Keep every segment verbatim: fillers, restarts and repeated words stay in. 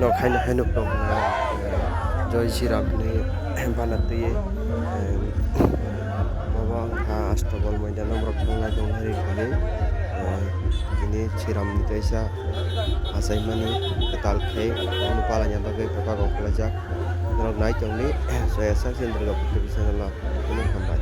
Nok haino haino tong na, eh, Joi Shri Ram ni bana twi, eh, bobo wngkha Astobol Moidano borok thangna tong hai rikani, eh, tini Shri Ram ni kaisa achaimani kwtal khe bono palanya bagwi bebak ongkhlaijak. Norok nai tongdi, Joi Asang Sindri Gopur T V channel o, kunu hambai.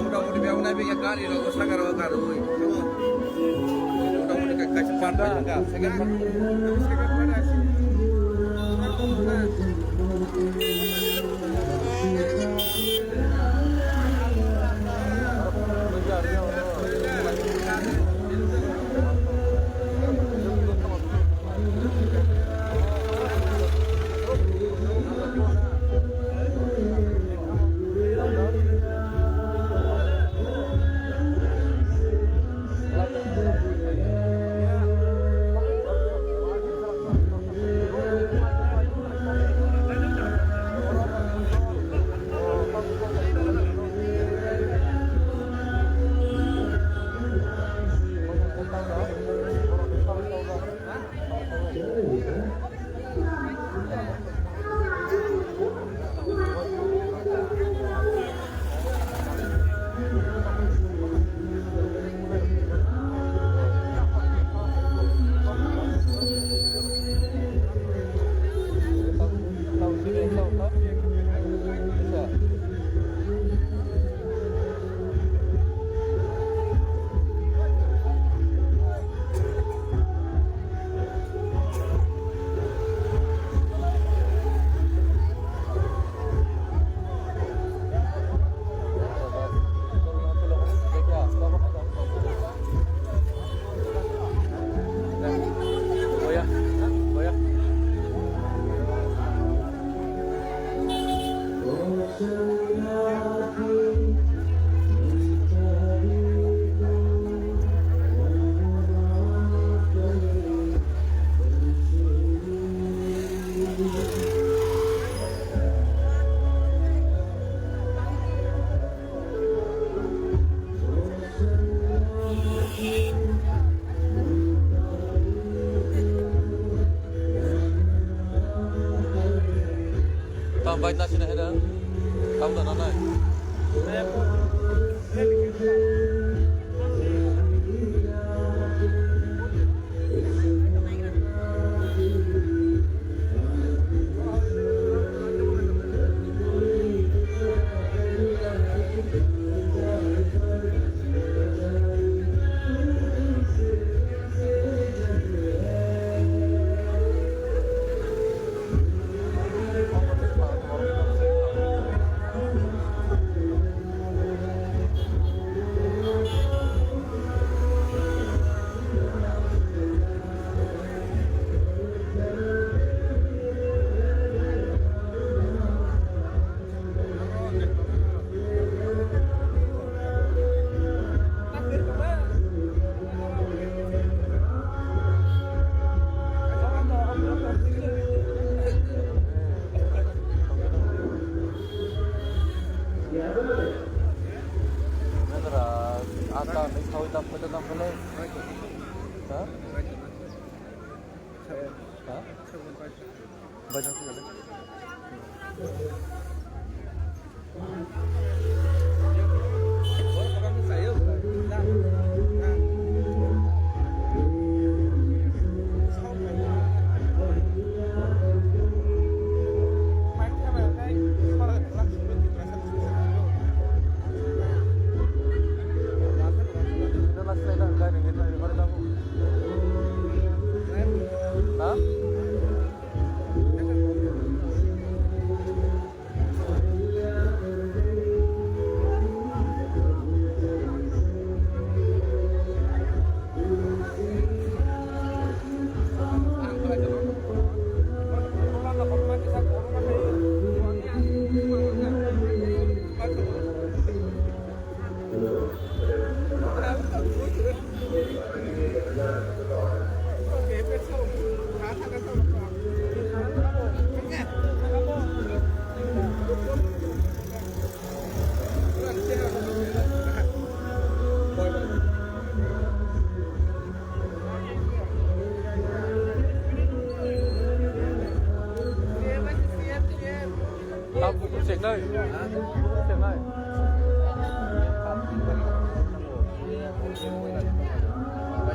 Motamoti bebak nai bikhe gari rok sakha rok karwi. Motamoti kaisa part bai wngkha, second part. Bai na sini hena. Kau da na nai. Nandra, ata ni sawi tap kata tap kene. Ha? Ha? Baca tu ada. Ha?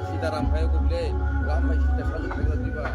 Sitaram phai kubule, lam bai sita salu khula diba.